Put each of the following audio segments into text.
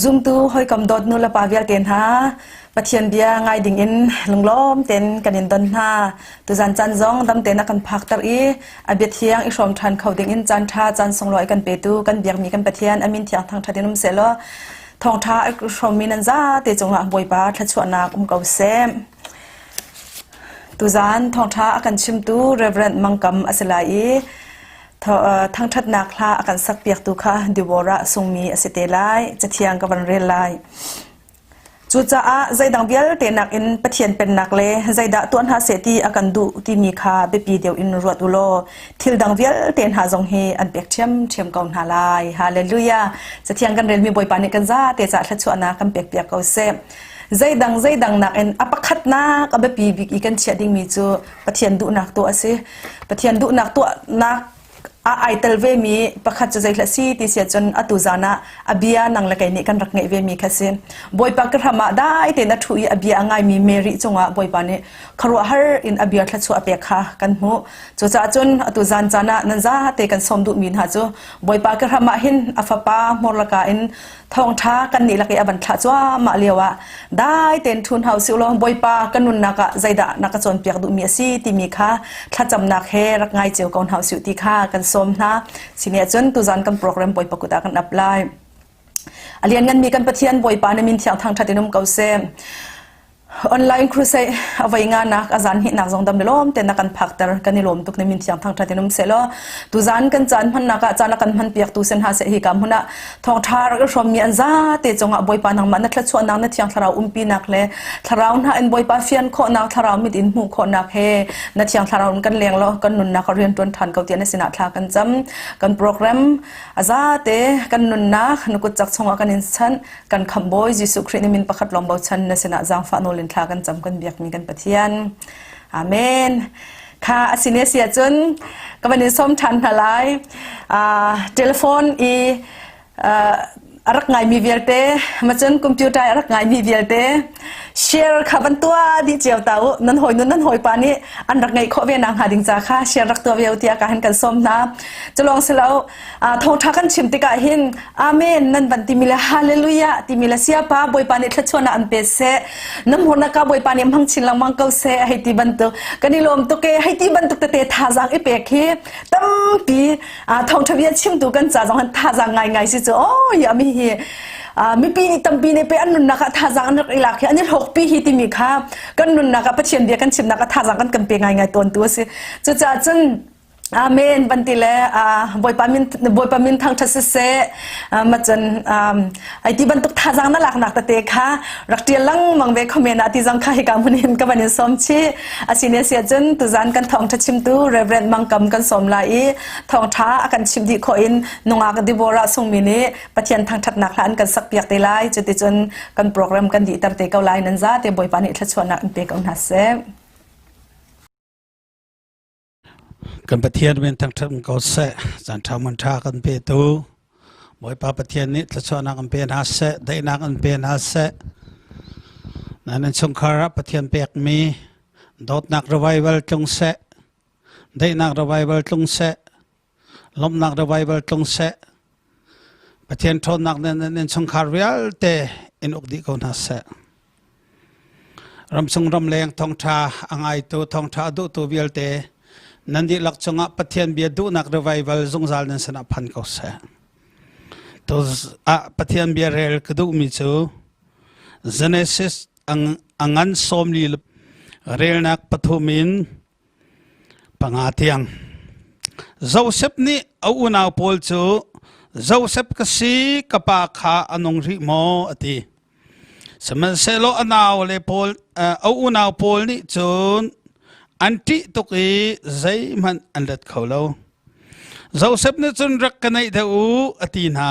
Zumtu hawikom dawt nu le pa vialte hna, Pathian bia ngai ding in lunglawm tein kan in don hna. Tuzan caan zong dam tein a kan phakter i a bia thiang i hrawm ṭhan kho ding in caan ṭha caan sunglawi kan petu kan biakmi kan Pathian a min thiang thangṭhat in um sehlaw thawngṭha a hrawmmi nan zate cungah Bawipa thluachuahnak um ko seh. Tuzan thawngṭha a kan chimtu Reverend Mangkam a si lai i Thangṭhatnak hla a kan sakpiaktu kha Deborah sungmi a si te lai. Cathiang ka van rel lai. Cucaah zeidang vialte nakin Pathian pennak le zeidah tuah hna seh ti a kan duh timi kha biapi deuh in ruat u law thil dang vialte hna zong hi an pek ṭhiamṭhiam ko hna lai. Hallelujah! Cathiang kan relmi Bawipa nih kan zate caah thluachuahnak kan pekpiak ko seh. Zeidang zeidang nakin a pakhatnak a biapi bik i kan chiah dingmi cu Pathian duhnak tuah a si. Pathian duhnak tuahnak ah ai tel ve mi pakhat cu zeihla si ti si ahcun atu zan ah a bia nang le kei nih kan rak ngeih ve mi kha si. Bawipa ka hram ah dai tein a ṭhu i a bia a ngaimi Mary cungah Bawipa nih khuaruahhar in a bia thluachuah a pek kha kan hmuh. Cucaah cun atu zan caan ah nan zate kan sawm duhmi hna cu Bawipa ka hram ah hin a fapa hmurlaka in thawngṭha kan nih lak i a van thlah cuahmah lio ah dai tein ṭhun hau si ulaw Bawipa ka nunnak ah zeidah na ka cawnpiak duhmi a si timi kha thlacamnak he rak ngai cio ko hna usih ti kha kan sawm hna. Sini ahcun tuzan kan program Bawipa kut ah kan ap lai. A liannganmi kan Pathian Bawipa na min thiang thangṭhat in um ko seh. Online crusade a voi nga nak a zan hnih nak zong dam le lawm te na kan phakter kan i lawm tuk na min thiang thangthat in um se law tu zan kan caan hman nak ah caan a kan hman piak tu sen ha se hi ka hmun ah thawngtha rak i hrawm mi an za te cungah Bawipa nangmah na thluachuah nak na thiang thlarau umpi nak le thlarau hna in Bawipa fian khawh nak thlarau mit in hmuh khawh nak he na thiang thlarau in kan leng law kan nunnak rian tuan than ko tiah na sinah thla kan cam kan program a za te kan nunnak na kut cak chungah kan in chanh Kan Khamhbawi Jesuh Khrih nih min pakhat lawng bochan na sinah zaangfah nawl in thla kan cam kan biakmi kan Pathian. Amen. Kha a sin a si ahcun ka van in sawm ṭhan hna lai. Telephone i a rak ngaimi vialte, macun computer a rak ngaimi vialte share kha van tuah dih cio ta u. Nan hawi nun nan hawipa nih an rak ngeih khawh ve nak hnga ding ca kha share rak tuah ve u tiah ka han kan sawm hna. Culawng si lo, thawngṭha kan chim tikah hin amen nan van timi le hallelujah timi le siapa bawipa nih thluachuahnak an pe seh na hmurnak ka bawipa nih hmang chin lengmang ko seh hei ti bantuk kan i lawm tuk e hei ti bantuk tete thazaang i pek hi tampi thawngṭha bia chimtu kan ca zong han thazaang ngaingai si cu oh ya mi hi mipi nih tampi nih pe an nunnak ah thazaang an rak i lak hi an i hlawkpi hi timi kha kan nunnak ah Pathian bia kan chimnak ah thazaang kan kan pe ngaingai tawn tu a si cucaah cun Amen van ti le Bawipa min Bawipa min thangṭhat siseh macun ai ti bantuk thazaang na laknak tete kha rak ṭial lengmang ve comment ah ti zong kha hika hmun hin ka van in sawm chih asine si ahcun tuzan kan thawngṭha chimtu Reverend Mangkam kan sawm lai i thawngṭha a kan chimh dih khawh in nungak Deborah sungmi nih Pathian thangṭhatnak hla an kan sakpiak te lai cuticun kan program kan dihter te ko lai nan zate Bawipa nih thluachuahnak in pe ko hna seh. Kan Pathian min thangṭhat ko seh. Caan ṭha mun ṭha kan petu. Bawipa Pathian nih thluachuahnak an pe hna seh, daihnak an pe hna seh. Nan innchungkhar ah Pathian pekmi dawtnak revival tlung seh, daihnak revival tlung seh, lawmhnak revival tlung seh. Pathian ṭhawnnak nih nan innchungkhar vialte in uk dih ko hna seh. Ramchung ramleng thawngṭha a ngaitu thawngṭha a duhtu vialte nan dihlak cungah Pathian bia duhnak revival zungzal nan sinah phan ko seh. Tu ah Pathian bia rel ka duhmi cu Genesis a ngan 40 relnak pathum in panga tiang. Josef nih a unau pawl cu Josef ka si ka pa kha a nung rih maw a ti. Sihmanhsehlaw a naule pawl a unau pawl nih cun an ṭih tuk i zeihmanh an let kho lo. Josef nih cun rak ka naih deuh u a ti hna.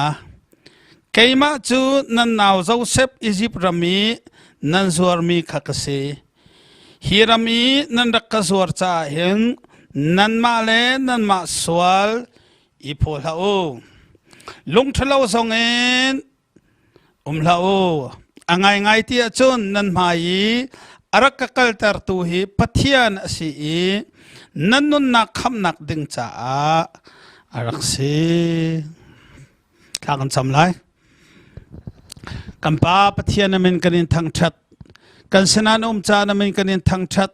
Keimah cu nan nau Josef Izipt ram i nan zuarmi kha ka si. Hi ram i nan rak ka zuar caah hin nanmah le nanmah sual i phaw hlah u. Lungṭhalo zongin Um hlah u. A ngaingai ti ahcun nan hmai i a rak ka kaltertu hi Pathian a si i nan nunnak khamhnak ding caah a rak si. Thla kan cam lai. Kan Pa Pathian amin kan in thangṭhat. Kan sinah na um caan amin kan in thangṭhat.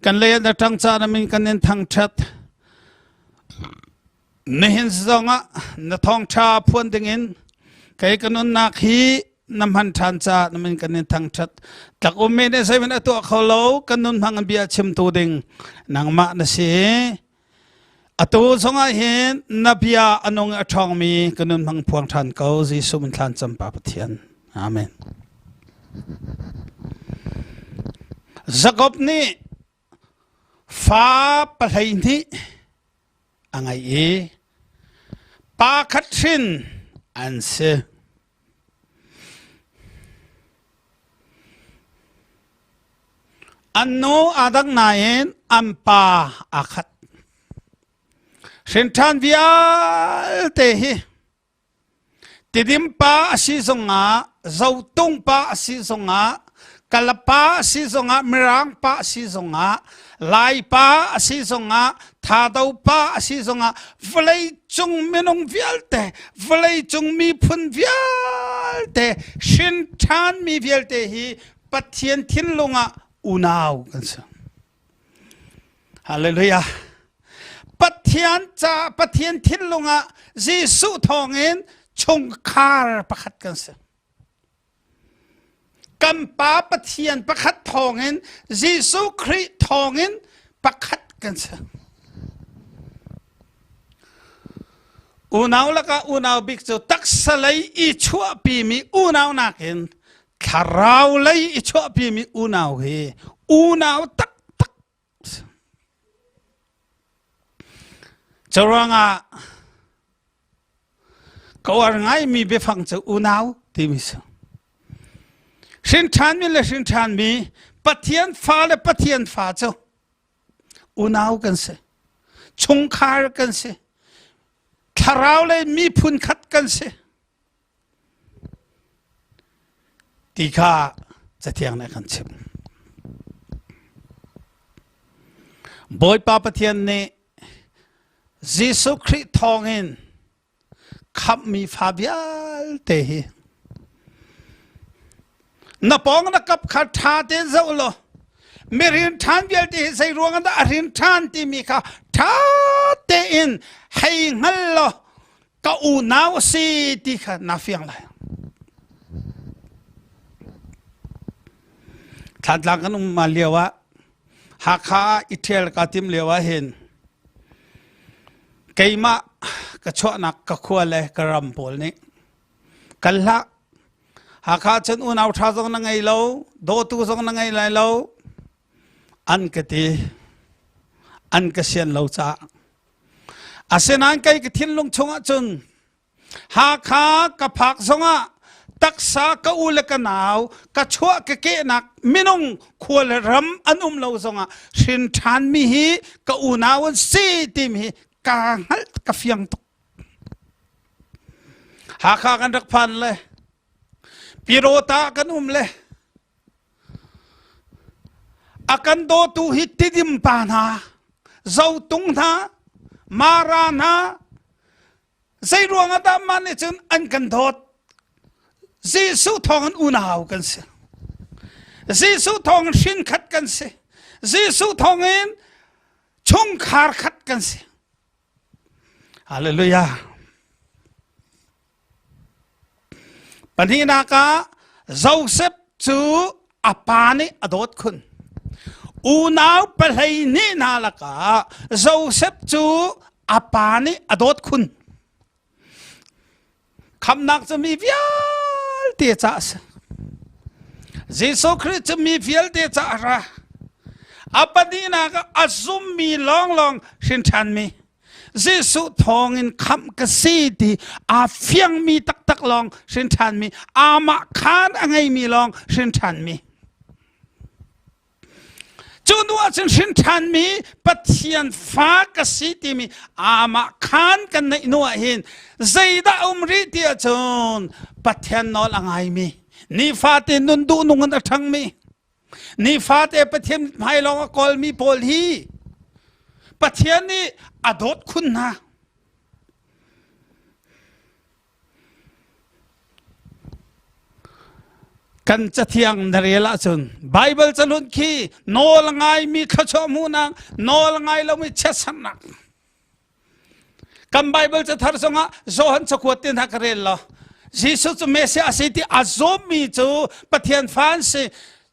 Kan lei na ṭang caan amin kan in thangṭhat. Nihin zongah na thawngṭha phuan dingin kei ka nunnak hi na hman ṭhan caah na min kan in thangṭhat. Tlak ummi nih zeiman a tuah kho lo kan nun hmang in bia chimtu ding nangmah na si. Atu zongah hin na bia a nung a ṭhawngmi ka nun hmang phuang ṭhan ko Jesuh min thlan cam pa Pathian. Amen. Jakob nih fa 12 a ngei i pa khat hrin an si. An nu aa dang nain an pa aa khat. Hrinṭhan vialte hi Tidim pa a si zongah, Zotung pa a si zongah, Kalapa a si zongah, Mirang pa a si zongah, Lai pa a si zongah, Thado pa a si zongah, vawlei cung minung vialte, vawlei cung miphun vialte, hrin ṭhanmi vialte hi Pathian thinlung ah unau kan si. Hallelujah. Pathian ca Pathian thinlung ah Jesuh thawngin chungkhar pakhat kan si. Kan Pa Pathian pakhat thawngin Jesuh Khrih thawngin pakhat kan si. Unau lakah unau bik cu taksa lei i chuahpimi unau nakin thlarau lei i chuahpimi unau hi unau taktak Curuangah ka uar ngaimi biafang cu unau timi si. Hrin ṭhanmi le hrin ṭhanmi Pathian fa le Pathian fa cu unau kan si. Chungkhar kan si. Thlarau le miphun khat kan si. Ti kha Cathiang nih a kan chimh. Bawipa Pathian nih Jesuh Khrih thawngin khamhmi fa vialte hi na pawng na kap kha ṭha tein zoh law mirin ṭhan vialte hi zei ruang ah dah a rin ṭhan timi kha ṭha tein hei hngal law ka unau a si ti kha naa fiang lai. Thlantlang kan um lio ah Hakha ah i ṭhial kaa tim lio ah hin keimah ka chuahnak ka khua le ka ram pawl nih kal hlah Hakha cun unau ṭha zong na ngei lo dawtu zong na ngei lai lo an ka ti an ka sian lo caah Asinain kei ka thinlung chungah cun Hakha ka phak zongah taksa ka u le ka nau ka chuah ka kehnak minung khua le ram an um lo zongah hrin ṭhanmi hi ka unau an si timi hi ka hngalh ka fiang tuk. Hakha kan rak phan le Pirota kan um le A kan dawtu hi Tidim pa hna, Zotung hna, Mara hna, zei ruang ah dah mah nih cun an kan dawt? Jesuh thawng in unau kan si. Jesuh thawng in hrinkhat kan si. Jesuh thawng in chungkhar khat kan si. Hallelujah. Pahnihnak ah Josef cu a pa nih a dawt khun. Unau 12 hna lakah Josef cu a pa nih a dawt khun. Khamnak cu mi vialte ca a si. Jesuh Khrih cu mi vialte ca a ra. A pahnihnak ah a zummi lawnglawng hrin ṭhanmi. Jesuh thawngin khamh ka si ti aa fiangmi taktak lawng hrin ṭhanmi amah khaan a ngeimi lawng hrin ṭhanmi cu hnu ahcun hrin ṭhanmi Pathian fa ka si timi amah khaan kan neih hnu ah hin zeidah a um rih ti ahcun Pathian nawl a ngaimi nifate nun duh nung in a ṭhangmi Nifate Pathian hmai lawng a kawlmi pawl hi Pathian nih a dawt khun hna. Kan cathiang na rel ahcun Bible cahlun khi nawl ngaimi thluachuah hmuhnak, nawl ngai lomi chiatserhnak. Kan Bible cathar zongah Johan cakuat te hna ka rel law Jesuh cu Messiah a si ti a zummi cu Pathian fa an si.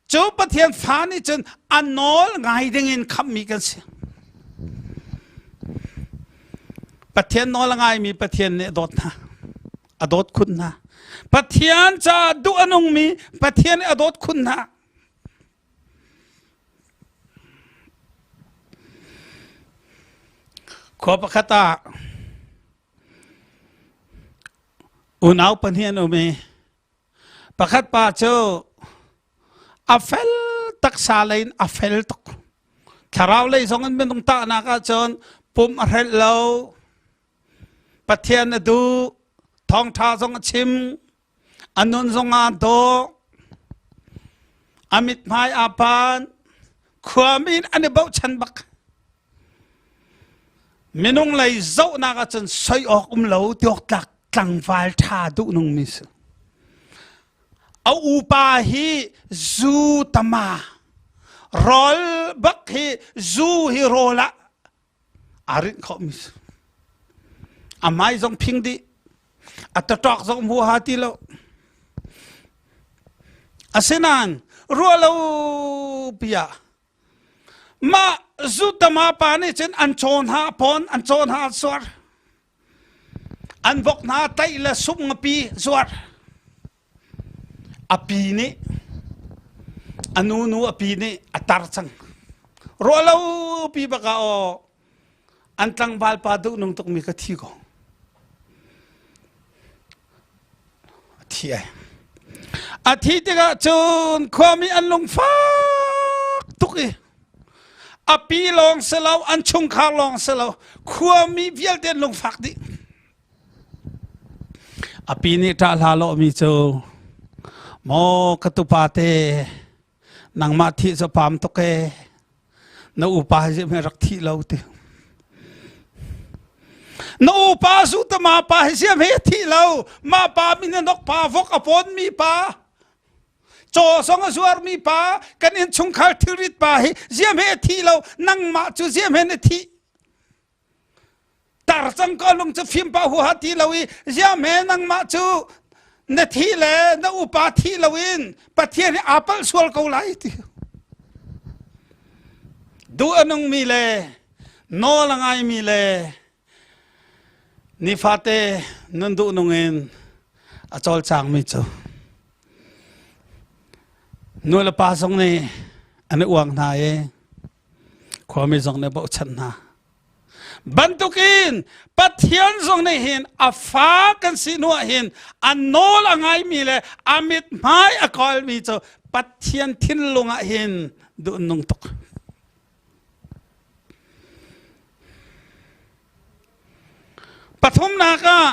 Cu Pathian fa nih cun a nawl ngai dingin khamhmi kan si. Pathian nawl a ngaimi Pathian nih a dawt hna. A dawt khun hna. Pathian caah duh a nungmi Pathian nih a dawt khun hna. Khua pakhat ah unau pahnih an um i pakhat pa cu a fel taksa lei in a fel tuk. Thlarau lei zong in minung tahnak ahcun pum a hrelh lo. Pathian a duh, thawngṭha zong a chim, A nun zong aa dawh. A mithmai aa pan. Khuami in an i bochan bak. Minung lei zohnak ahcun soi awk um lo tiawk tlak tlangval ṭha duh nungmi si. A upa hi zu tama rawl bak hi zu hi rawl ah aa rinh khawhmi si. A hmai zong phing dih. A taṭawk zong huaha ti lo. Asinain ruah lo pi ah mah zutama pa nih cun an caw hna pawn an caw hna suar an vok hna tlaih le sum ngapi zuar A pi nih a nu nu a pi nih a tar cang. Ruahlo pi bak ah aw an tlangval pa duh nung tukmi ka thi ko. A thi ai. A thi tikah cun khuami an lungfak tuk i a pi lawng si lo an chungkhar lawng si lo khuami vialte an lungfak dih. A pi nih ṭah hlah lawhmi cu maw ka tupa te nangmah thih cu pam tuk ee na upa hi hme rak thih lo ti na upa zu ta ma pa hi siam he thih lo ma pa min nok pa vok a pawn mi pa caw zong a zuar mi pa kan in chungkhar thilrit pa hi ziam he thi lo nangmah cu ziam he na thih Tar cang ko lung cu fim pa huha ti lo i ziahme nangmah cu na thi le na upa thi lo in Pathian hi aa palh sual ko lai ti. Duh a nungmi le nawl a ngaimi le nifate nun duh nung in a cawlcangmi cu nu le pa zong nih an i uang hna i khuami zong nih bochan hna bantukin Pathian zong nih hin a fa kan si hnu ah hin a nawl a ngaimi le a mithmai a kawlmi cu Pathian thinlung ah hin duh nung tuk. Pathumnak ah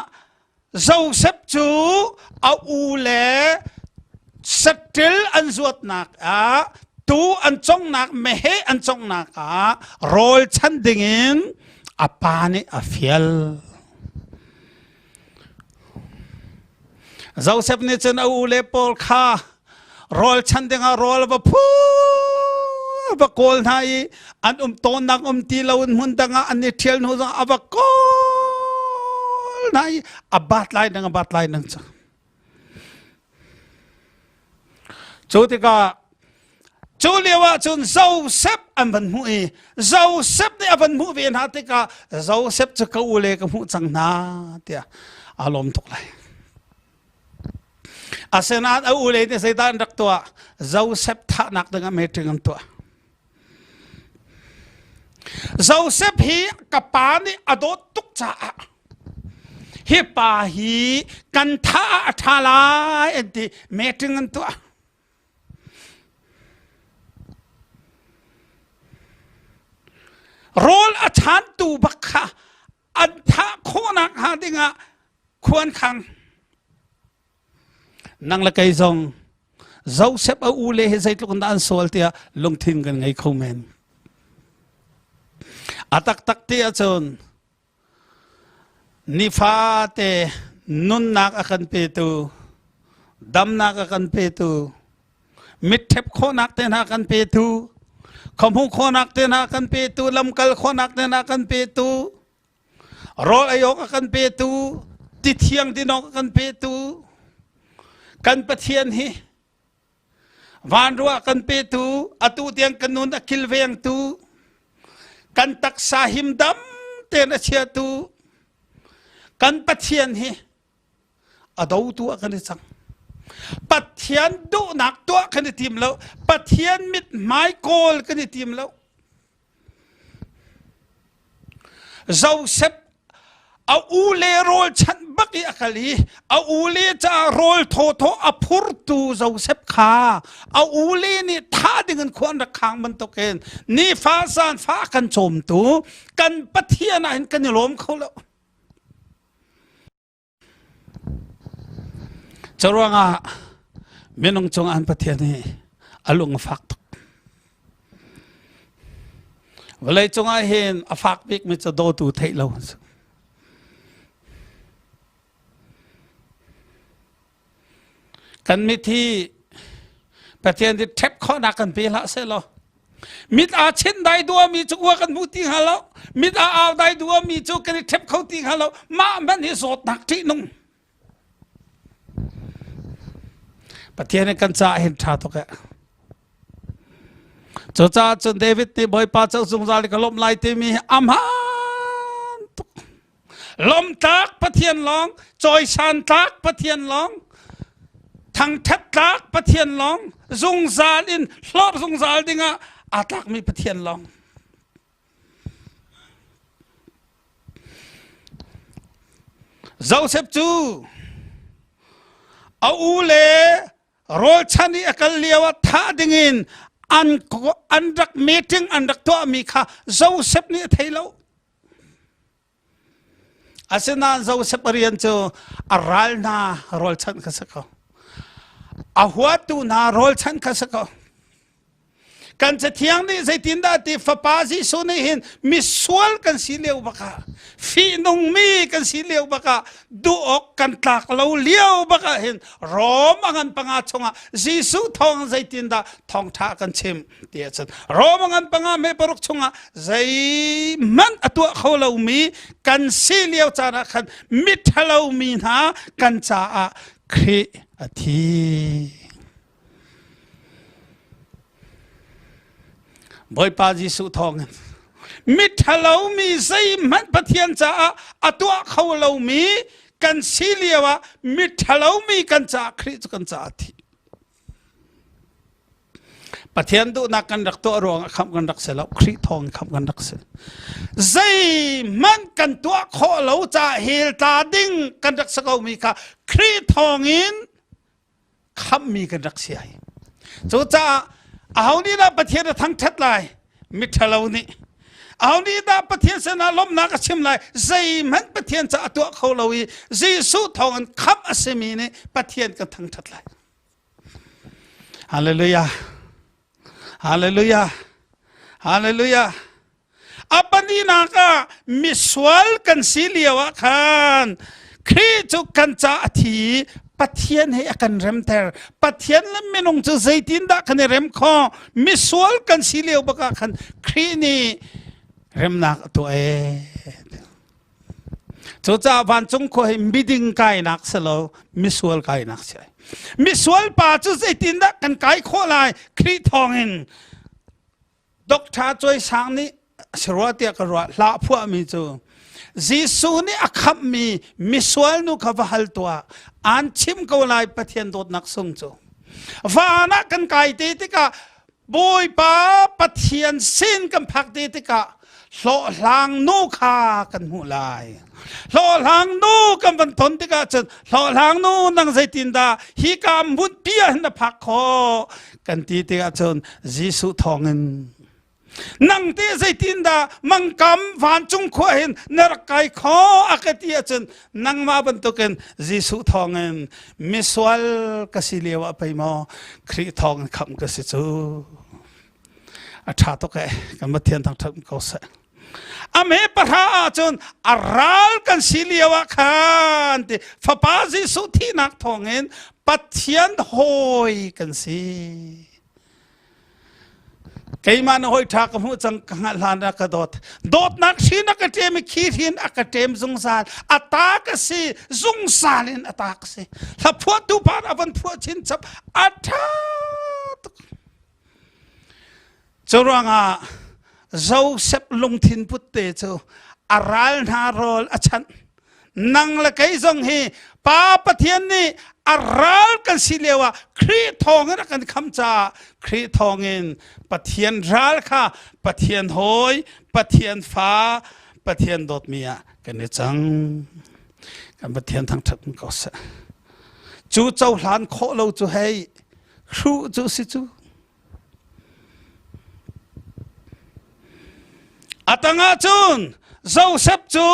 Joseph cu a u le saṭil an zuatnak ah tuu an conghnak meheh an conghnak ah rawl chan dingin a pa nih a fial. Joseph nih cun a u le pawl kha rawl chan dingah rawl va phu va kawl hna i an um tawnnak um ti lo in hmun dang ah an i ṭhial hnu zong a va kawl hna i a bat lai nang a bat lai nang cu cu tikah cu lio ah cun Joseph an van hmuh i Joseph nih a van hmuh ve hna tikah Joseph cu ka u le ka hmuh cang hna tiah aa lawm tuk lai Asinain a ule nih zeidah an rak tuah? Joseph thahnak dingah meeting an tuah. Joseph hi ka pa nih a dawt tuk caah hi pa hi kan thah ah a ṭha lai an ti meeting an tuah. Rawl a chantu bak kha an thah khawhnak hnga dingah khuan khang nang le kei zong Joseph a u le hi zeitluk in dah an sual tiah lungthin kan ngei kho men a taktak ti ahcun nifate nunnak a kan petu damnak a kan petu. Mitṭhep khawhnak te hna kan petu, khuahmuh khawhnak te hna kan petu, lamkal khawhnak te hna kan petu, rawl ei awk a kan petu, ti thiang din awk a kan petu, kan Pathian hi Vanruah kan petu, atu tiang kan nun a kilvengtu, kan taksa himdam tein a chiatu, kan Pathian hi a dotu ah kan i cang. Pathian duhnak tuah kan i tim lo. Pathian mithmai kawl kan i tim lo. Joseph a u le rawl chanh bak i a kal i a u le caah rawl thawthaw a phurtu Joseph kha a u le nih thah ding in khua an rak khang bantukin nifa zan fa a kan cawmtu kan Pathian ah hin kan i lawm kho lo. Curuangah minung cungah an Pathian hi a lung a fak tuk. Vawlei cungah hin a fak bikmi cu dawtu theih lo an si. Kan mit hi Pathian nih ṭhep khawhnak kan pe hlah sehlaw mit aa chinh dai duami cu ua kan hmu ti hnga lo mit aa au dai duami cu kan i ṭhep kho ti hnga lo mah hmanh hi zawtnak ṭihnung Pathian nih kan caah hin ṭha tuk eh Cucaah cun David nih Bawipa cu zungzal i ka lawmh lai timi hi a hmaan tuk. Lawmhtlak Pathian lawng, cawisan tlak Pathian lawng, thangṭhat tlak Pathian lawng, zungzal in hlorh zungzal dingah aa tlakmi Pathian lawng. Joseph cu a u le rawlchan i a kal lio ah thah dingin an an rak meeting an rak tuahmi kha Joseph nih a thei lo. Asinain Joseph a rian cu a ral hna rawlchanh kha si ko. A huatu hna rawlchanh kha si ko. Kan Cathiang nih zeitindah ti Fapa Jesuh nih hin misual kan si lio bakah, fihnungmi kan si lio bakah, duh awk kan tlak lo lio bakah hin Rom a ngan panga chungah Jesuh thawng zeitindah thawngṭha kan chim ti ahcun Rom a ngan panga me paruk chungah zeihmanh a tuah kho lomi kan si lio caan ah khan miṭhalo mi hna kan caah Khrih a thi. Bawipa Jesuh thawngin miṭhalo mi zeihmanh Pathian caah a tuah kho lomi kan si lio ah miṭhalo mi kan caah Khrih cu kan caah a thi. Pathian duhnak kan rak tuah ruangah khamh kan rak si lo Khrih thawng khamh kan rak si zeihmanh kan tuah khawh lo caah hell tla ding kan rak si ko mi kha Khrih thawngin khamhmi kan rak si ai cucaah aho nih dah Pathian a thangṭhat lai miṭhalo nih aho nih dah Pathian sinah lawmhnak a chim lai zeihmanh Pathian caah a tuah kho lo i Jesuh thawngin khamh a simi nih Pathian kan thangṭhat lai Hallelujah. Hallelujah. Hallelujah. A pahnihnak ah misual kan si lio ah khan Khrih cu kan ca a thi i Pathian he a kan remter. Pathian le minung cu zeitindah kan i rem khawh? Misual kan si lio bak ah khan Khrih nih remnak a tuah ee. Cucaah vancung khua hi miding kainak si lo, misual kainak si. Misual pa cu zeitindah kan kai khawh lai? Khrih thawngin Doctor Cuai Sang nih si rua tiah ka ruah hla phuahmi cu Jesuh nih a khamhmi misual nu kha va hal tuah aan chim ko lai Pathian dawtnak sung cu van ah kan kai te tikah Bawipa Pathian sin kan phak te tikah hlawhhlang nu kha kan hmuh lai. Hlawhhlang nu kan van ton tikah cun hlawhhlang nu nang zeitindah hi ka hmunpi ah hin na phak khawh kan ti tikah cun Jesuh thawngin nang te zeitindah mangkam vancung khua hin na rak kai khawh a ka ti ahcun nangmah bantukin Jesuh thawngin misual ka si lio ah pei maw Khrih thawng in khamh ka si cu a ṭha tuk eh kan Pathian thangṭhat ko seh. A me pahra ahcun a ral kan si lio ah khan ti fapa Jesuh thihnak thawngin Pathian hawi kan si. Keimah na hawi ṭha ka hmuh cang ka hngalh hlan ah ka dawt. Dawtnak hrin a ka ṭem i khi hrin a ka ṭem zungzal. A ta ka si zungzal in a ta ka si. Hla phuahtu pa a van phuah chinchap a ṭha tuk. Cu ruangah Joseph lungthin put te cu a ral hna rawl a chanh. Nang le kei zong hi Pa Pathian nih a ral kan si lio ah Khrih thawngin a kan kham caah Khrih thawngin Pathian ral kha Pathian hawi, Pathian fa, Pathian dawtmi ah kan i cang. Kan Pathian thangṭhat ko seh. Cu cohlan khawh lo cu hei hruh cu si cu. A tangah cun Joseph cu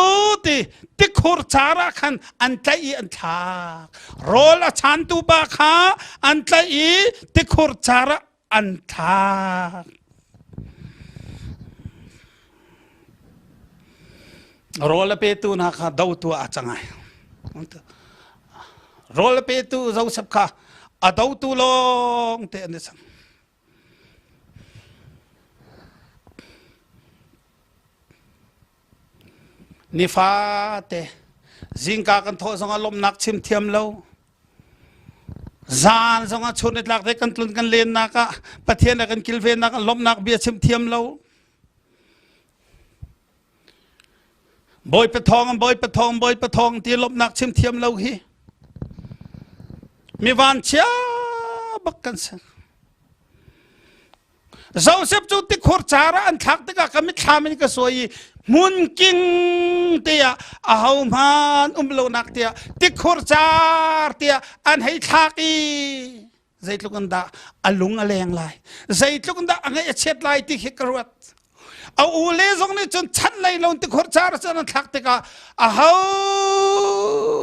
ti tikhur car ah khan an tlaih i an thlak. Rawl a chantu pa kha an tlaih i tikhur car ah an thlak. Rawl a petu hna kha dotu ah a cang ai. Rawl a petu Joseph kha a dotu lawng te an i cang. Nifate zingka kan thawh zongah lawmhnak chim thiam lo. Zan zongah chun nitlak te kan tlun kan lennak ah Pathian a kan kilvennak ah lawmhnak bia chim thiam lo. Bawipa thawng Bawipa thawng Bawipa thawng ti lawmhnak chim thiam lo hi mi vanchia bak kan si. Joseph cu tikhur car ah an thlak tikah ka mitthlam in ka suai i hmun king tiah aho hman um lonak tiah tikhur car tiah an hei thlak i zeitluk in dah a lung a leng lai zeitluk in dah a ngaih a chiat lai ti khi ka ruat a u le zong nih cun chan lei lo tikhur car cun an thlak tikah aho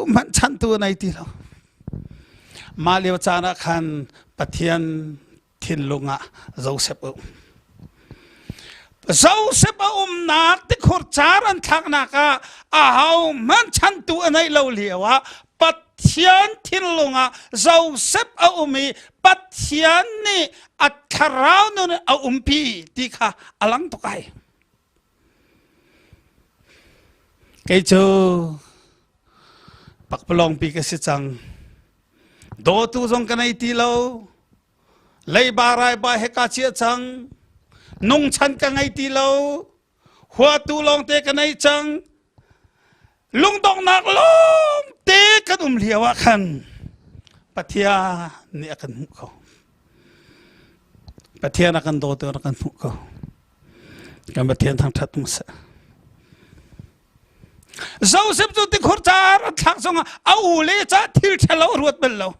hmanh chantu a nei ti lo mah lio caan ah khan Pathian thinlung ah Joseph a um. Joseph a umnak tikhur car an thlaknak ah aho hmanh chantu a neih lo lio ah Pathian thinlung ah Joseph a um i Pathian nih a thlarau nun a umpi ti kha a lang tuk ai. Kei cu pakpalawngpi ka si cang. Dawtu zong ka nei ti lo. Leiba raiba he ka chia cang. Nungchan ka ngei ti lo. Huatu lawngte ka nei cang. Lungdonghnak lawngte kan um lio ah khan Pathian nih a kan hmuh ko. Pathian a kan dawtu a kan hmuh ko. Kan Pathian thangṭhat um seh. Joseph cu tikhur car an thlak zongah a u le ca thil ṭhalo ruat bal lo.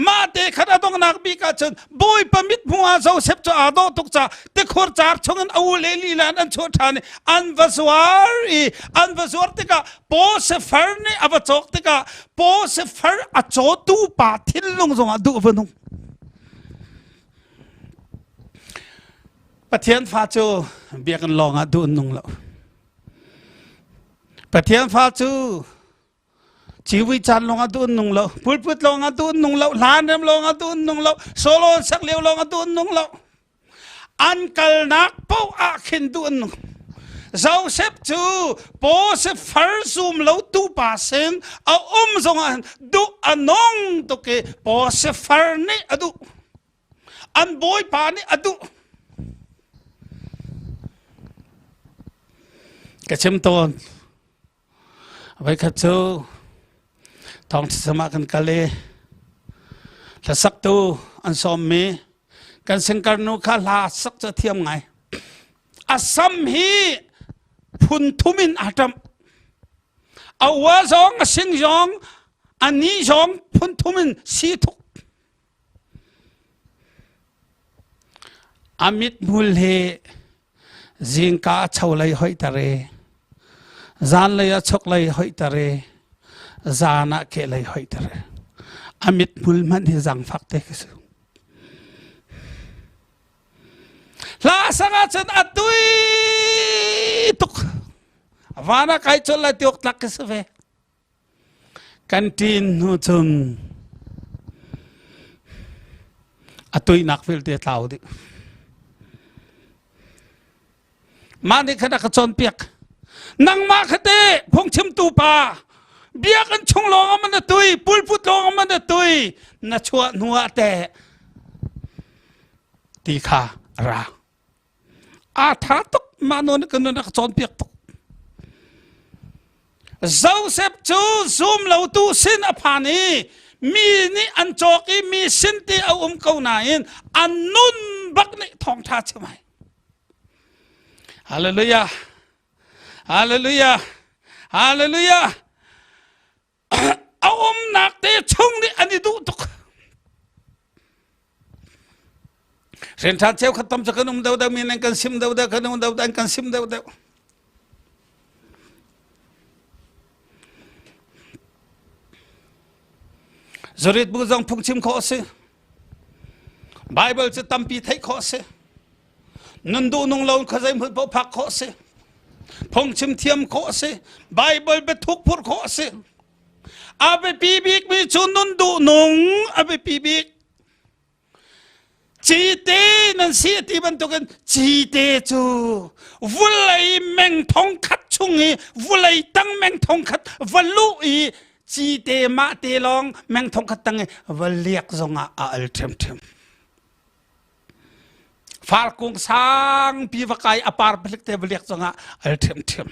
Mah te khan a donghnak bik ah cun Bawipa mithmuh ah Joseph cu aa dawh tuk caah tikhur car chungin a u le lila in an chuah ṭhan i an va zuar i an va zuar tikah Potiphar nih a va cawk tikah Potiphar a cawtu pa thinlung zongah duh a va nung. Pathian fa cu biakinn lawng ah duh an nung lo. Pathian fa cu civi caan lawng ah duh an nung lo, pulput lawng ah duh an nung lo, hlan rem lawng ah duh an nung lo, solo an sak lio lawng ah duh an nung lo. An kalnak paoh ah khin duh an nung. Joseph cu Potiphar zum lo tu pa sin a um zongah duh a nung tuk i Potiphar nih a duh. An bawipa nih a duh. Ka chim tawn. Voikhat cu thawngṭha ah kan kal i hlasaktu an sawmmi kan singkarnu kha hla sak cu a thiam ngai. A sam hi phun thum in aa ṭamh. A ua zong, a sing zong, a ni zong phun thum in si thuk. A mithmul hi zingka a cholei hoihter i zanlei ah choklei hoihter i zan ah kehlei hoihter i a mithmul hmanh hi zaangfak te khi si. Hla sang ahcun a tui tuk. Van ah kai colh lai ti awk tlak ka si ve. Kan ṭin hnu cun a tuihnak vialte a tlau dih. Mah nih khan a ka cawnpiak. Nangmah kha te phungchimtu pa biakinn chung lawng ah man na tui, pulput lawng ah man na tui, na chuah hnu ah teh ti kha a ra. Aa tha tuk mah nawn kan nun a ka cawnpiak tuk. Joseph cu zum lotu sin a phan i mi nih an cawk i mi sin ti a um ko nain an nun bak nih thawngṭha chim ai. Hallelujah. Hallelujah. Hallelujah. A umnak te chung nih an i duh tuk. Rianṭha cheukhat tam cu kan um deuhdeuh mi nan kan sim deuhdeuh kan um deuhdeuh an kan sim deuhdeuh. Zurit bu zong phungchim khawh a si. Bible cu tampi theih khawh a si. Nun duh nung lo kha zei hmun paoh phak khawh a si. Phungchim thiam khawh a si. Bible biathuk phurh khawh a si. A biapi bikmi cu nun duh nung a biapi bik. Cite nan si a ti bantukin cite cu vulei meng thong khat chung i vulei tang meng thong khat va luh i cite mah te lawng meng thong khat tang i va liak zongah a al ṭhiamṭhiam. Farkung sangpi va kai a par palik te va liak zongah al ṭhiamṭhiam.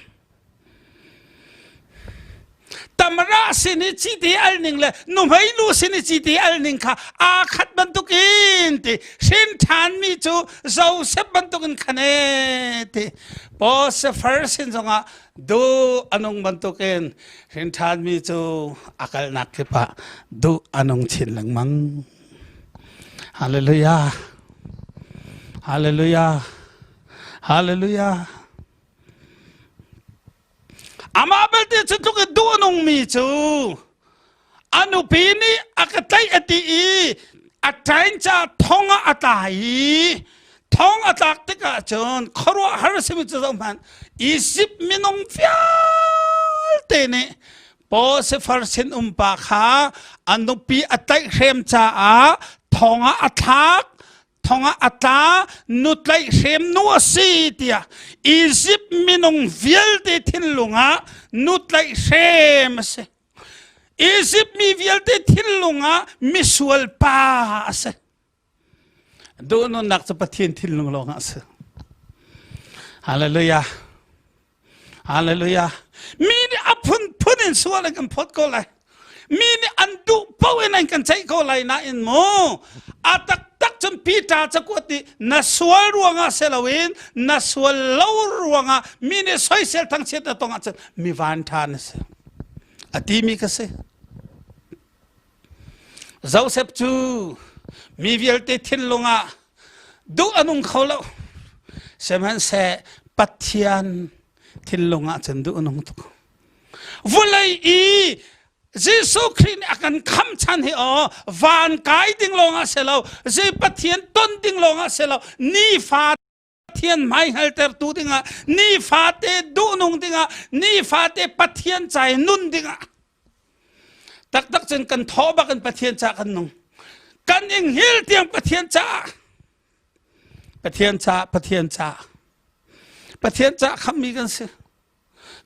Tamra sin i cite al ning le nuhmei nu sin i cite al ning kha aa khat bantukin ti hrin ṭhanmi cu Joseph bantukin khan e ti Potiphar sin zongah duh a nung bantukin hrin ṭhanmi cu a kalnak kip ah duh a nung chin lengmang. Hallelujah. Hallelujah. Hallelujah. Amah belte cu tluk in duh a nungmi cu a nupi nih a ka tlaih a ti i a ṭain ca thong ah a tla i thong a tlak tikah cun khuaruahhar a simi cu zohhmanh Izipt minung vialte nih Potifar sinum pa kha a nupi a tlaihhrem caah thong ah a thlak thong ah a tla nutlaihhrem nu a si tiah Izipt minung vialte thinlung ah nutlaihhrem a si. Izipt mi vialte thinlung ah misual pa a si. Duh nunnak cu Pathian thinlung lawng ah a si. Hallelujah. Hallelujah. Mi nih a phunphun in sual an kan phawt ko lai. Mi nih an duh paoh in an kan ceih ko lai nain mu a taktak cun Peter cakuat nih na sual ruangah si loin na sual lo ruangah mi nih soisel thangchiat na tong ahcun mi van ṭha na si. A timi ka si. Joseph cu mi vialte thinlung ah duh a nung kho lo. Sihmanhseh Pathian thinlung ah cun duh a nung tuk. Vulei i Jesuh Khrih nih a kan kham chan hi aw van kai ding lawng ah si lo, zei Pathian ton ding lawng ah si lo, nifa Pathian hmaihngaltertu dingah nifate duhnung dingah nifate Pathian ca i nun dingah taktak cun kan thaw bak in Pathian ca kan nung kan inghil tiang Pathian caah Pathian ca Pathian ca Pathian ca khammi kan si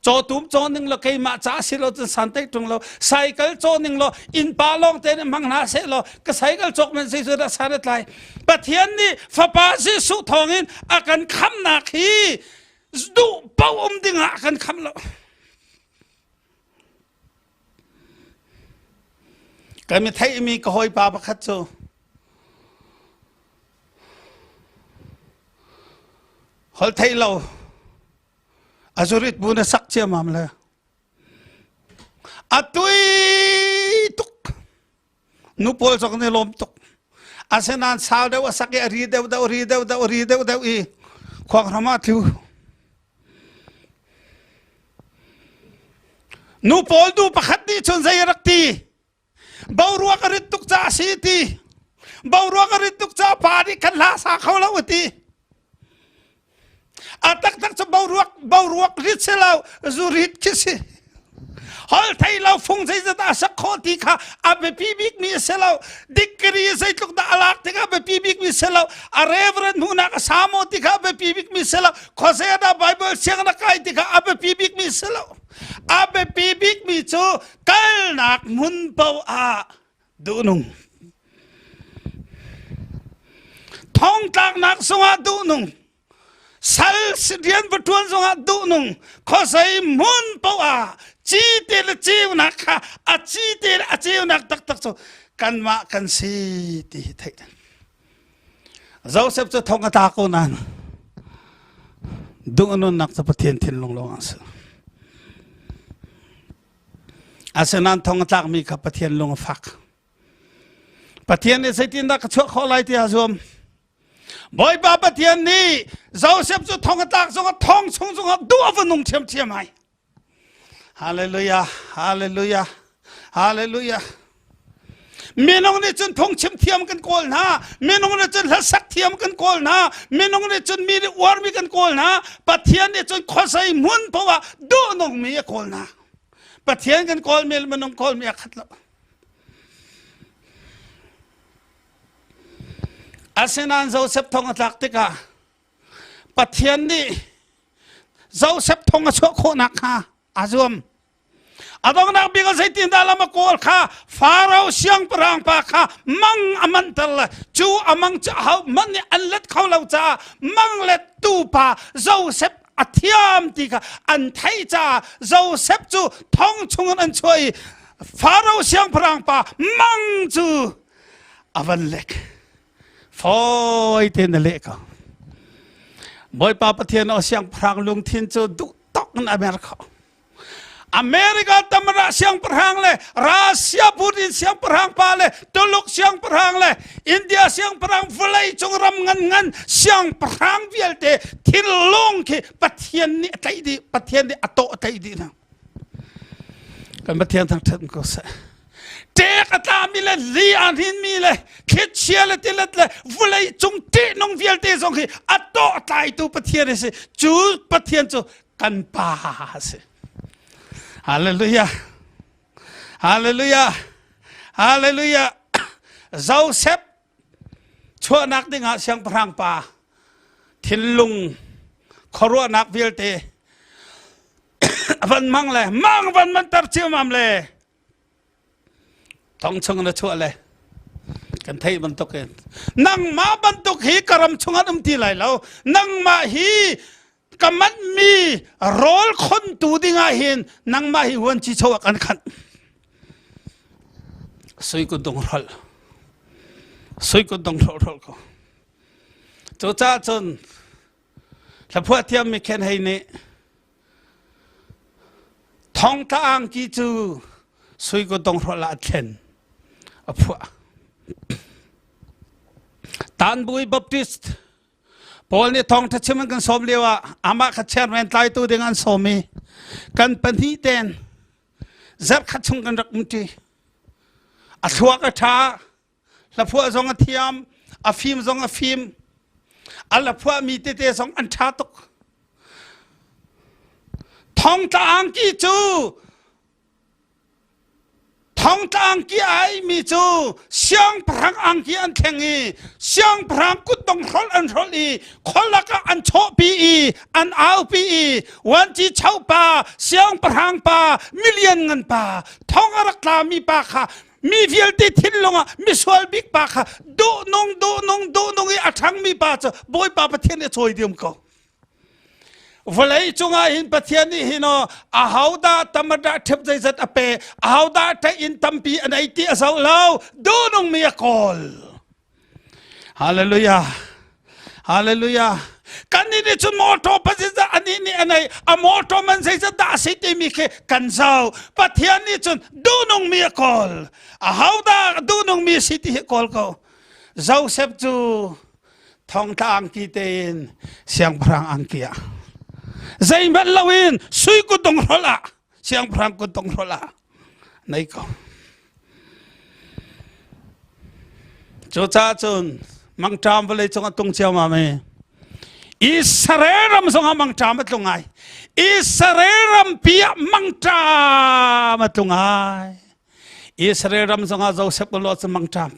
Cawtum caw ning law keimah ca si lo cun santai ṭung lo cycle caw ning law innpa lawng te nih hmang hna seh law ka cycle cawk men sei cu dah san a tlai Pathian nih fapa Jesuh thawngin a kan khamnak hi duh paoh um dingah a kan kham lo kan mi theihmi ka hawipa pakhat cu holh theih lo A zurit bu na sak ciamam le a tui tuk nu pawl zong nih lawm tuk asinain sau deuh a sak i a ri deuh deuh ri deuh deuh ri deuh deuh i khuanghram ah tlu nu pawl nu pakhat nih cun zei a rak ti boruak a rit tuk caah a si ti boruak a rit tuk caah pa nih kan hla sa kho lo a ti. A taktak cu boruak boruak rit si lo zu rit khi si. Hol thei lo fung zeizat a sak khawh ti kha a biapi bik mi a si lo. Degree zeitluk dah a lak ti kha biapi bik mi si lo. A reverend hnunak a sa maw ti kha biapi bik mi si lo. Khuazei dah Bible siang na kai ti kha a biapi bik mi si lo. A biapi bik mi cu kalnak hmun paoh ah duhnung. Thongtlaknak zongah duhnung. Sal rian va ṭuan zongah duhnung. Khuazei hmun paoh ah cite le ceunak kha a cite le a ceunak taktak cu kanmah kan si ti hi theih ding. Joseph cu thong a tla ko nain duh a nunnak cu Pathian thinlung lawng a si. Asinain thong a tlakmi kha Pathian lung a fak. Pathian nih zeitindah ka chuah khawh lai tiah a zuam. Bawipa Pathian nih Joseph cu thong a tlak zongah thong chung zongah duh a va nung ṭhiamṭhiam ai. Hallelujah, hallelujah, hallelujah. Minung nih cun phungchim thiam kan kawl hna, minung nih cun hlasak thiam kan kawl hna, minung nih cun mi nih uarmi kan kawl hna, Pathian nih cun khuasei hmun paoh ah duhnungmi a kawl hna. Pathian kan kawlmi le minung kawlmi a khat lo. Asinain Joseph thong a tlak tikah Pathian nih Joseph thong a chuah khawh nakhnga aa zuam. A donghnak bik ah zeitindah lam a kawl kha Faro siangpahrang pa kha mang a manter le cu a mang cu aho hmanh nih an let kho lo caah mang lettu pa Joseph a thiam ti kha an theih caah Joseph cu thong chungin an chuah i Faro siangpahrang pa mang cu a van lek. Fawi tein a leh ko. Bawipa Pathian aw siangpahrang lungthin cu duh tok in a mer kho. America tamara siangpahrang le Russia Putin siangpahrang pa le Tuluk siangpahrang le India siangpahrang vawlei cung ram ngan ngan siangpahrang vialte thinlung khi Pathian nih a tlaih dih Pathian nih a tawh a tlaih dih hna. Kan Pathian thangṭhat ko seh. Ṭek a tlami le li aa hninmi le thlichia le tilet le vawlei cung ṭihnung vialte zong hi a tawh tlaitu Pathian a si. Cu Pathian cu kan pa a si. Hallelujah. Hallelujah. Hallelujah. Joseph chuahnak dingah siangpahrang pa thinlung khuaruahnak vialte van mang le mang van manter ciamam le thong chung na chuah le kan theih bantuk in nangmah bantuk hi ka ram chungah um ti lai lo nangmah hi ka manhmi rawl khontu dingah hin nangmah hi huanci cho ah kan khanh sui kut dong hrolh sui kut dong hrolh hrolh ko cucaah cun hlaphuah thiammi Khen Hei nih thongtla angki cu sui kut dong hrolh ah a thlen a phuah Tanbui Baptist Paul nih thawngṭha chim an kan sawm lio ah amah kha chairman tlaitu ding an sawm i kan pahnih ten zarhkhat chung kan rak umṭi. A thluak a ṭha, hlaphuah zong a thiam, a fim zong a fim, a hlaphuahmi tete zong an ṭha tuk. Thongtla angki cu Thongtla angki a aihmi cu siangpahrang angki an thleng i siangpahrang kutdong hrolh an hrolh i khualak ah an chawhpi i an aupi i vuanci chopa siangpahrang pa milian ngan pa thong a rak tlami pa kha mi vialte thinlung ah misual bik pa kha duhnung duhnung duhnung i a ṭhangmi pa cu Bawipa Pathian nih a cawi diam ko. Vawlei cungah hin Pathian nih hin aw ahodah tamadah ṭhep zeizat a pe ahodah ṭaih in tampi an ei ti a zoh lo duhnungmi a kawl. Hallelujah. Hallelujah. Kan nih nih cun motor pasizah anih nih an ei a motor man zeizat dah a si timi khi kan zoh. Pathian nih cun duhnungmi a kawl. Ahodah duhnungmi a si ti hi kawl ko. Joseph cu thongtla angki tein siangpahrang angki ah zeihmanh loin sui kutdong hrolh ah siangpahrang kutdong hrolh ah nei ko cucaah cun mangṭam vawlei cung a tung ciammam i. Israel ram zongah mangṭam a tlung ai. Israel rampi ah mangṭam a tlung ai. Israel ram zongah Joseph lo cu mangṭam.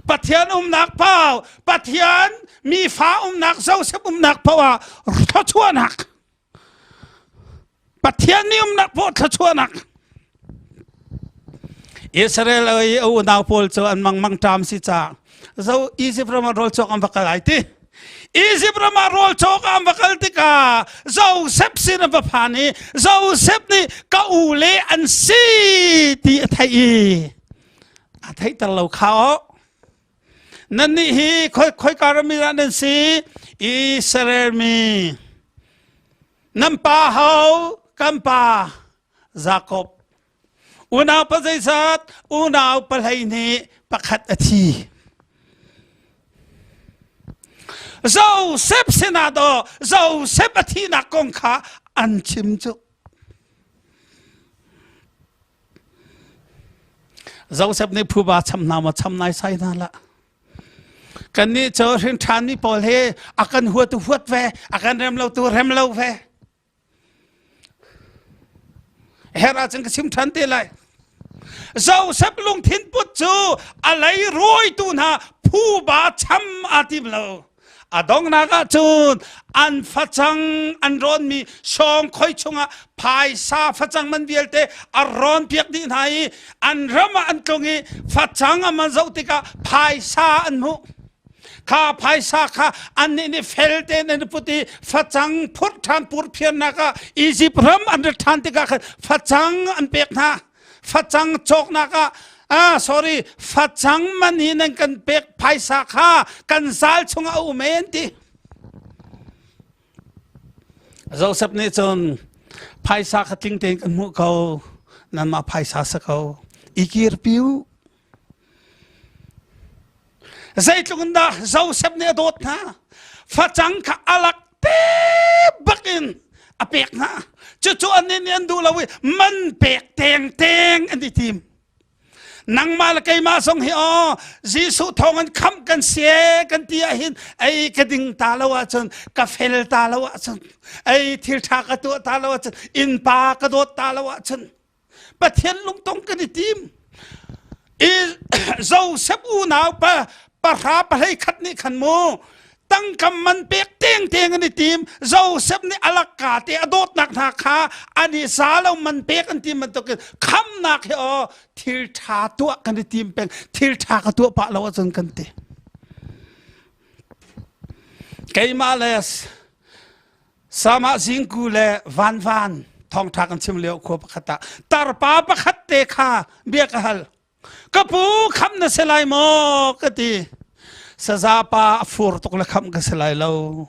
Pathian umnak pau, Pathian mi fa umnak Joseph umnak pau ah thluachuahnak. Pathian mi umnak pawh thluachuahnak. Israel i a unau pawl cu an mang mangṭam si ca zo Egypt ram ah rawl cawk an va kal ai ti. Egypt ram ah rawl cawk an va kal tikah Joseph sin an va phan i Joseph nih ka u le an si ti a theih i a theihter lo kha o. Nannih hi khoi khoika ram mi dah nan si? Israel mi. Nan pa ho? Kan pa Jakob. Unau pa zeizat? Unau pahlei nih pakhat a thi. Joseph sinah daw Joseph a thihnak kong kha an chim cu. Joseph nih phuba cham hna maw cham nai sai hna lah. Kannih cu hrin ṭhanmi pawl hi a kan huatu huat ve, a kan rem lo tu rem lo ve. Her ahcun ka chim ṭhan te lai. Joseph lungthin put cu a lei rawitu hna phuba cham aa tim lo. A donghnak ah cun an facang an rawnmi sawng khoi chungah phaisa facang man vialte a rawn piak dih hna i an ram ah an tlung i facang a man zoh tikah phaisa an hmuh. Kha phaisa kha annih nih fel tein an i put i facang phurh ṭhan purphiarnak ah Izipt ram an rat ṭhan tikah khan facang an pek hna. Facang cawknak ah ah sorry facang man hi nan kan pek phaisa kha kan zal chungah a um e an ti. Joseph nih cun phaisa kha tling tein kan hmuh ko nanmah phaisa sa ko i kirpi u Zeitluk in dah Joseph nih a dawt hna. Facang kha a lak te bak in a pek hna. Cucu annih nih an duh lo i man pek tengteng an i tim. Nangmah le keimah zong hi aw Jesuh thawng in khamh kan si kan ti ahhin ei ka ding ta lo ahcun ka fel ta lo ahcun ei thil ṭha ka tuah ta lo ahcun innpa ka dawt ta lo ahcun Pathian lungtong kan i tim. I Joseph unau pa pahra pahlei khat nih khan mu tangkam man pek teng teng an i tim Joseph nih alakka te a dawtnak hna kha an i za lo man pek an tim bantukin khamnak hi aw thil tha tuah kan i tim peng thil tha ka tuah pah lo ahcun kan ti keimah le Sama zingku le vanvan thawngṭha kan chim lio khua pakhat ah tarpa pakhat te kha bia ka hal. Ka pu kham na si lai maw ka ti. Saza pa a fur tuk le kham ka si lai lo.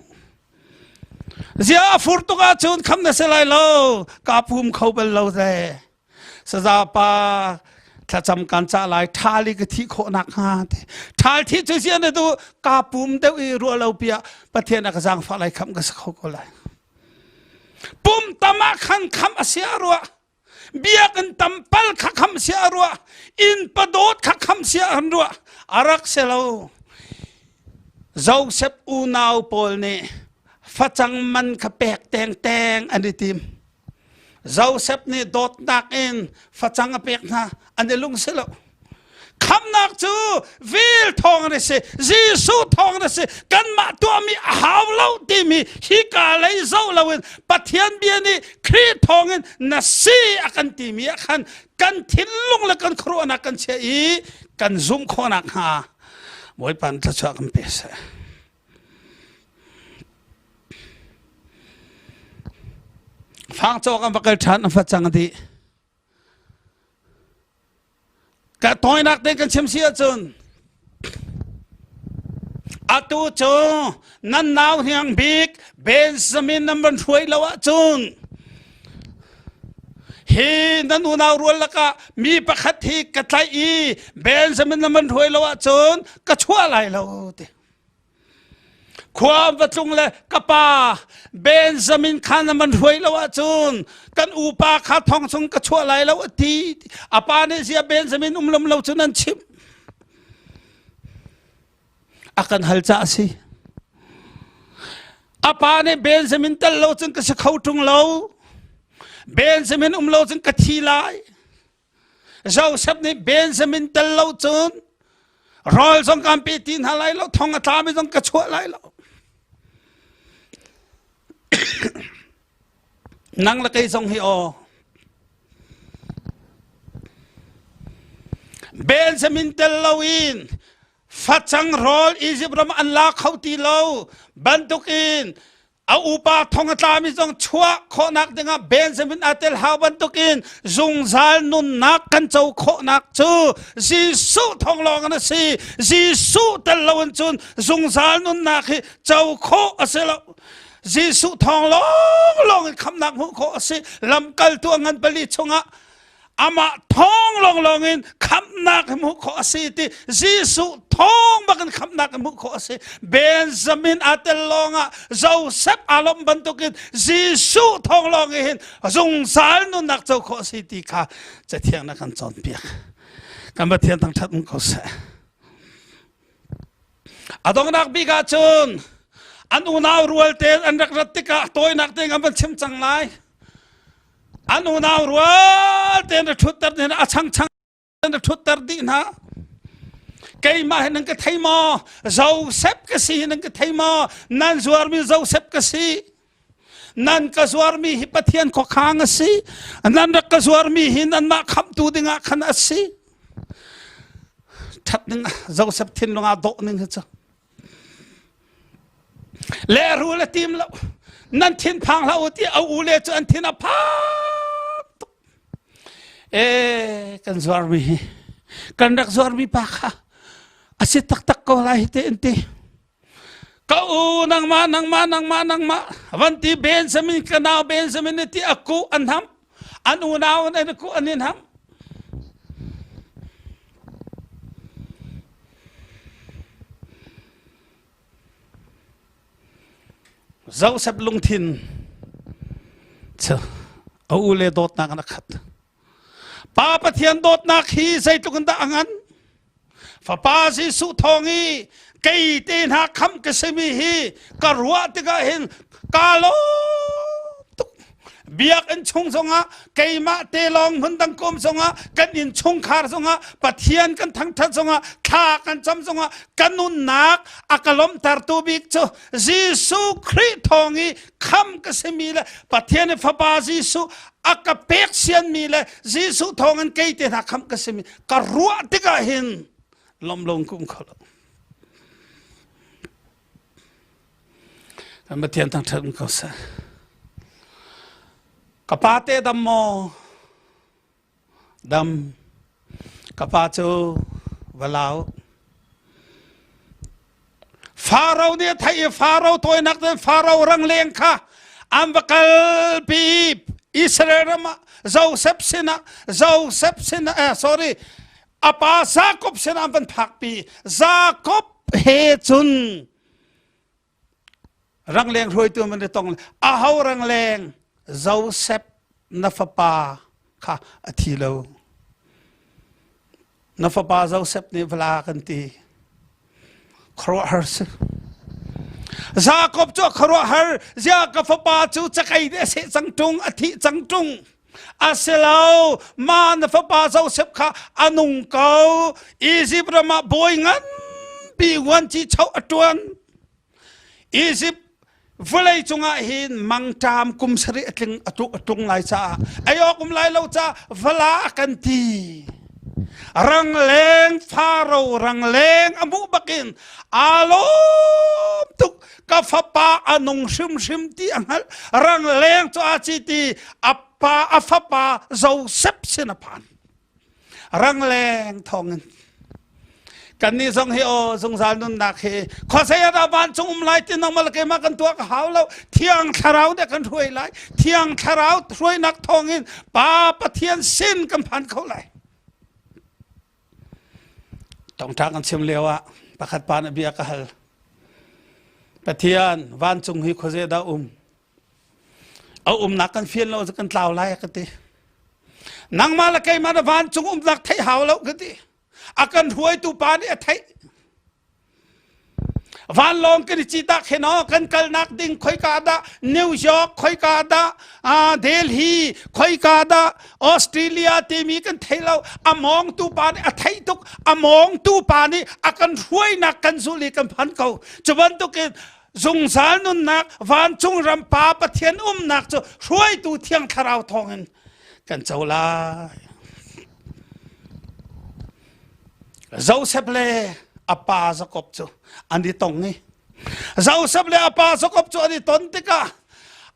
Zia a fur tuk ahcun kham na si lai lo. Ka pum kho bal lo ze. Saza pa thlacam kan cah lai ṭhal i ka thih khawh nak hnga ti ṭhal thih cu sian na duh ka pum deuh i ruah lo piah Pathian a ka zaangfah lai khamh ka si kho ko lai pum tam ah khan khamh a si a ruah biakinn tam pal kha khamh si a ruah inn padawt kha khamh si an ruah a rak si lo Joseph unau pawl nih facang man kha pek tengteng an i tim Joseph nih dawtnak in facang a pek hna an i lung si lo. Khamnak cu vel thawng an si, Jesuh thawng an si, kanmah tuahmi a hau lo timi hika lei zoh loin Pathian bia nih Khrih thawngin na si a kan timi ah khan kan thinlung le kan khuaruahnak kan chiah i kan zumh khawhnak hnga Bawipa thluachuah kan pe seh. Fang cawk an va kal ṭhan an facang a dih. Ka tawinak te kan chim si ahcun atu cu nan nau hniang bik Benjamin nan van hruai lo ahcun hi nan unau rual lakah mi pakhat hi ka tlaih i Benjamin nan van hruai lo ahcun ka chuah lai lo ti. Khua va tlung le ka pa Benjamin kha na man hruai lo ahcun kan upa kha thong chung ka chuah lai lo a ti. A pa nih zia Benjamin um lom lo cu nan chimh. A kan hal ca a si. A. Pa nih Benjamin tel lo cun ka si kho ṭung lo. Benjamin um lo cun ka thi lai. Joseph nih Benjamin tel lo cun rawl zong kan pe ti hna lai lo, thong a tlami zong ka chuah lai lo. Nang le kei zong hi aw. Benjamin tel loin facang rawl Egypt ram an la kho ti lo bantukin a upa thong a tlami zong chuah khawhnak dingah Benjamin aa tel hau bantukin zungzal nunnak kan co khawhnak cu Jesuh thong lawng in a si. Jesuh tel loin cun zungzal nunnak hi co khawh a si lo. Jesuh thawng lawnglawng in khamnak hmuh khawh a si. Lamkaltu a ngan pali chungah amah thawng lawnglawng in khamnak hmuh khawh a si ti Jesuh thawng bak in khamnak hmuh khawh a si. Benjamin aa tel lawngah Joseph aa lawmh bantukin Jesuh thawng lawng hin zungzal nunnak co khawh a si ti kha Cathiang na kan cawnpiak. Kan Pathian thangṭhat um ko seh. A donghnak bik ah cun an unau rual te an rak rat tikah tawinak te an van chim cang lai. An unau rual te an ṭhutter dih hna, a changchang an ṭhutter dih hna. Keimah hi nan ka thei maw? Joseph ka si hi nan ka thei maw? Nan zuarmi Joseph ka si. Nan ka zuarmi hi Pathian khuakhang a si. Nan rak ka zuarmi hi nanmah khamhtu dingah khan a si. Ṭhat ning Joseph thinlung ah dawh ning hi cu. Lehrul a tim lo. Nan thin phang hlah u ti a u le cu an thin a phang tuk. E kan zuarmi hi kan rak zuarmi pa kha a si taktak ko lai hi te an ti. Ka u nangmah nangmah nangmah nangmah van ti Benjamin ka nau Benjamin ti a ku an ham an unau an ku an in ham Joseph lungthin cu a u le dawtnak in a khat. Pa Pathian dawtnak hi zeitluk in dah a ngan? Fapa Jesuh thawng i kei te hna khamh ka simi hi ka ruah tikah hin ka lawm tuk. Biakinn chung zongah keimah te lawng hmundang kum zongah kan inn chungkhar zongah Pathian kan thangthat zongah thla kan cam zongah ka nunnak a ka lawmhtertu bik cu Jesuh Khrih thawng i kham ka simi le Pathian i Fapa Jesuh a ka pek sianmi le Jesuh thawng in kei te hna kham ka simi ka ruah tikah hin lawmlong kum kho lo. Kan Pathian thangṭhat ko seh. Ka pa te dam maw? Dam. Ka pa cu va lau. Faro nih a theih i Faro tawinak cun Faro rangleng kha an va kalpi Israel ram ah Joseph sinah Joseph sinah eh, sorry a pa Jakob sinah an van phakpi Jakob he cun rangleng hruaitu man i tong aho rangleng Joseph na fapa kha a thi lo na fapa Joseph nih vla kan ti khuaruahhar si Jakob cu a khuaruahhar zia ka fapa cu cakei nih a seh cang ṭung a thih cang ṭung a si lo ma na fapa Joseph kha a nung ko Egypt ram ah bawi nganpi vuanci cho a ṭuan Egypt vawlei cungah hin mangṭam kum sarih a tling a tlung lai caah ei awk um lai lo caah vala a kan ti rangleng faro rangleng a hmuh bakin aa lawm tuk ka fapa a nung hrimhrim ti a hngalh rangleng cu aa ci ti a pa a fapa Joseph sin a phan rangleng thawngin kannih zong hi aw zungzal nunnak hi khuasei ah dah vancung um lai ti nangmah le keimah kan tuah ka hau lo thiang thlarau nih kan hruai lai thiang thlarau hruainak thawngin pa pathian sin kan phan kho lai tongṭa kan chim lio ah pakhat pa nih bia ka hal pathian vancung hi khuaze dah um A umnak kan fian lo kan tlau lai ka ti. Nangmah le keimah na vancung umnak theih hau lo ka ti. A kan hruaitu pa nih a theih. Vanlawng kan i cita khe no kan kalnak ding khoika dah New York khoika dah Delhi khoika dah Australia timi kan thei lo. A mawngtu pa nih a theih tuk. A mawngtu pa nih a kan hruainak kan zul i kan phan ko. Cu bantukin zungzal nunnak vancung ram Pa Pathian umnak cu hruaitu Thiang Thlarau thawngin kan co lai. Joseph le a pa Jakob cu an i tong i Joseph le a pa Jakob cu an i ton tikah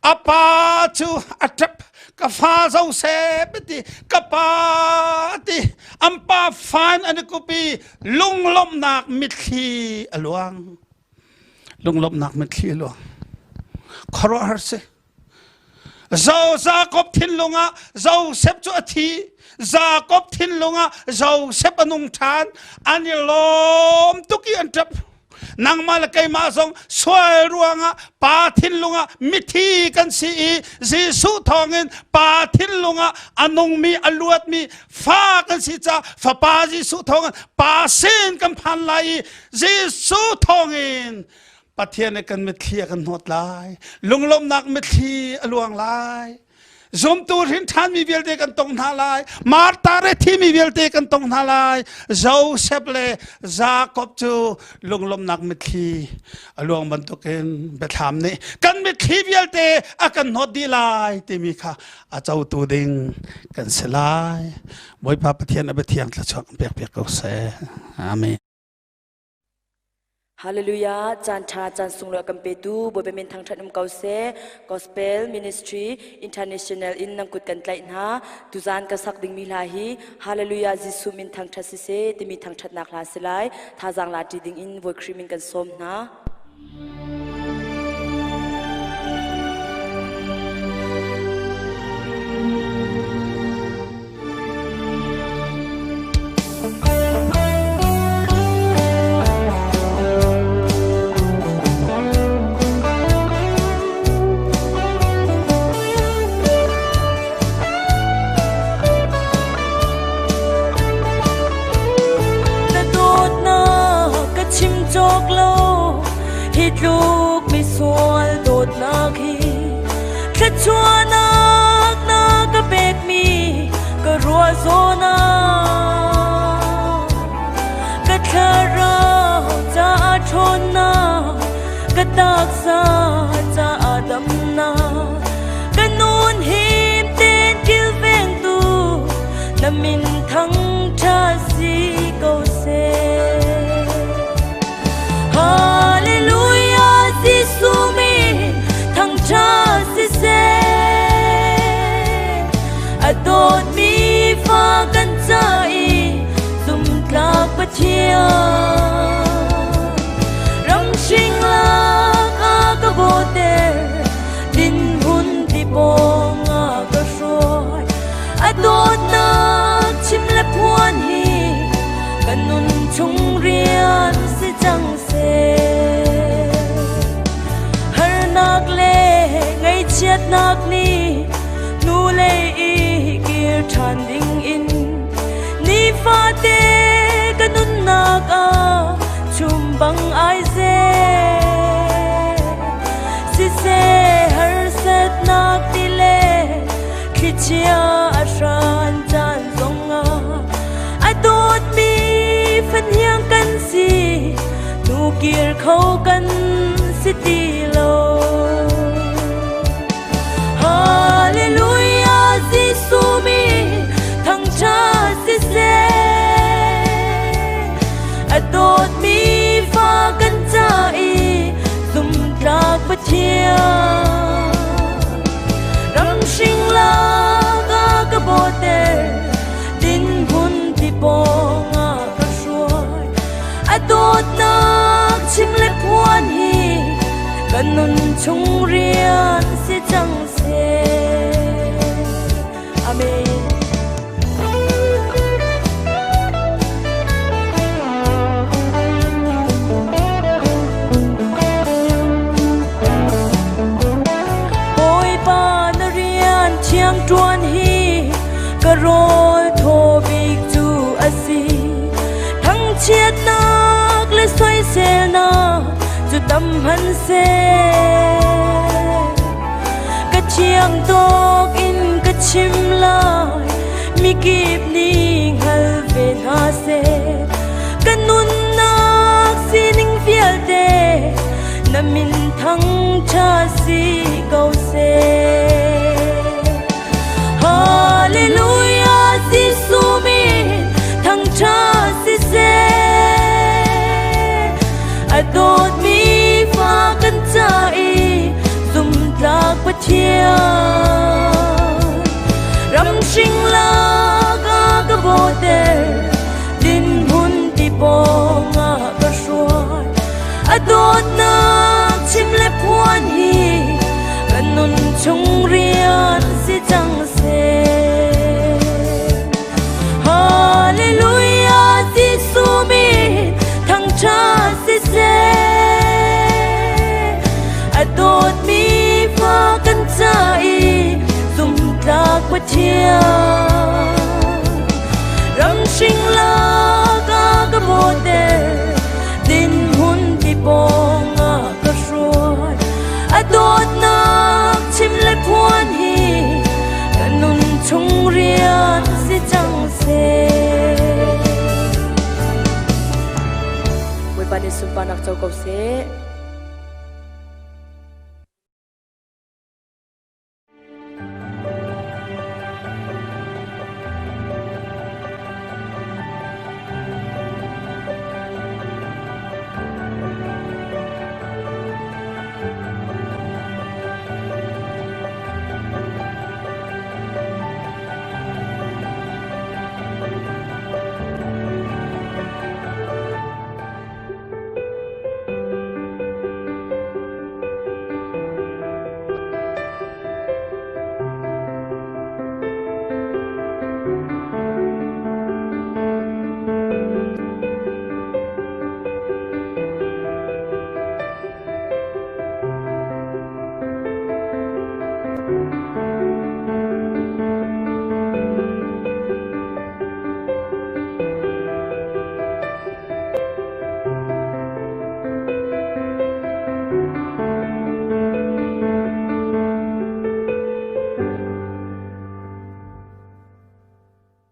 a pa cu a ṭap ka fa Joseph ti ka pa ti an pa fan an i kup i lunglawmhnak mitthli a luang lunglawmhnak mitthli a luang khuaruahhar si Zo Jakob thinlung ah Joseph cu a thi. Jakob thinlung ah Joseph a nung ṭhan. An i lawm tuk i an ṭap. Nangmah le keimah zong sual ruangah pa thinlung ah mithi kan si i Jesuh thawngin pa thinlung ah a nungmi a luatmi fa kan si caah Fapa Jesuh thawngin pa sin kan phan lai i Jesuh thawngin Pathian nih kan mitthli a kan hnawt lai. Lunglawmhnak mitthli a luang lai. Zumtu hrin ṭhanmi vialte kan tong hna lai. Martha re thimi vialte kan tong hna lai. Joseph le Jakob cu lunglawmhnak mitthli a luang bantukin biathlam nih kan mitthli vialte a kan hnawt dih lai timi kha a cotu ding kan si lai. Bawipa Pathian a biathiang thluachuah kan pek piak ko seh. Amen. Hallelujah caan ṭha caan sunglawi kan petu Bawipa min thangṭhat um ko seh Gospel Ministry International in nan kut kan tlaih hna tuzaan ka sak dingmi hla hi Hallelujah Jesuh min thangṭhat siseh timi thangṭhatnak hla si lai thazaang la ṭi ding in Bawi Khrih min kan sawm hna. Na dawtnak ka chim cawk lo hi tluk misual dawtnak hi Thluachuahnak na ka pekmi ka ruah zawn ah ka thlarau caah ṭhawnnak ka taksa caah damnak ka nun him tein kilvengtu na min thangṭha si ko seh. Hallelujah Jesuh min thangṭhat siseh a dawtmi fa kan ca i zumtlak Pathian ramhring lak a ka bawter dinhmun ti pawng a ka hruai a dawtnak chim le phuan hi ka nun chung rian si cang seh harnak le ngaihchiatnak nih hnulei i kir ṭhan ding in nifate ka nunnak ah chum bang ai zeh siseh harsatnak ti le thlichia a hran caan zongah a dawtmi fahniang kan si nukir kho kan si ti lo Hallelujah Jesuh min thangṭhat siseh a dawtmi fa kan ca i zumtlak Pathian ramhring lak a ka bawter dinhmun ti pawng ah ka hruai a dawtnak chim le phuan hi kan nun chung rian si cang seh amen Bawipa na rian thiang ṭuan hi ka rawl thaw bik cu a si. Thangchiatnak le soiselnak Tam hmanhseh ka thiang tawk in ka chim lai mikip nih hngal ve hna seh ka nunnak sining vialte na min thangṭha si ko seh. Hallelujah Jesuh min thangṭha siseh a dawtmi fa kan ca i zumtlak Pathian ramhring lak ah ka bawter dinhmun ti pawng ah ka hruai a dawtnak chim le phuan hi kan nun chung rian si cang seh. Hallelujah Jesuh min thangṭhat siseh. A dawtmi fa kan ca i zumtlak Pathian. Ramhring lak ah ka bawter dinhmun ti pawng ah ka hruai a dawtnak chim le phuan hi ka nun chung rian si cang seh. Bawipa nih sunparnak co ko seh.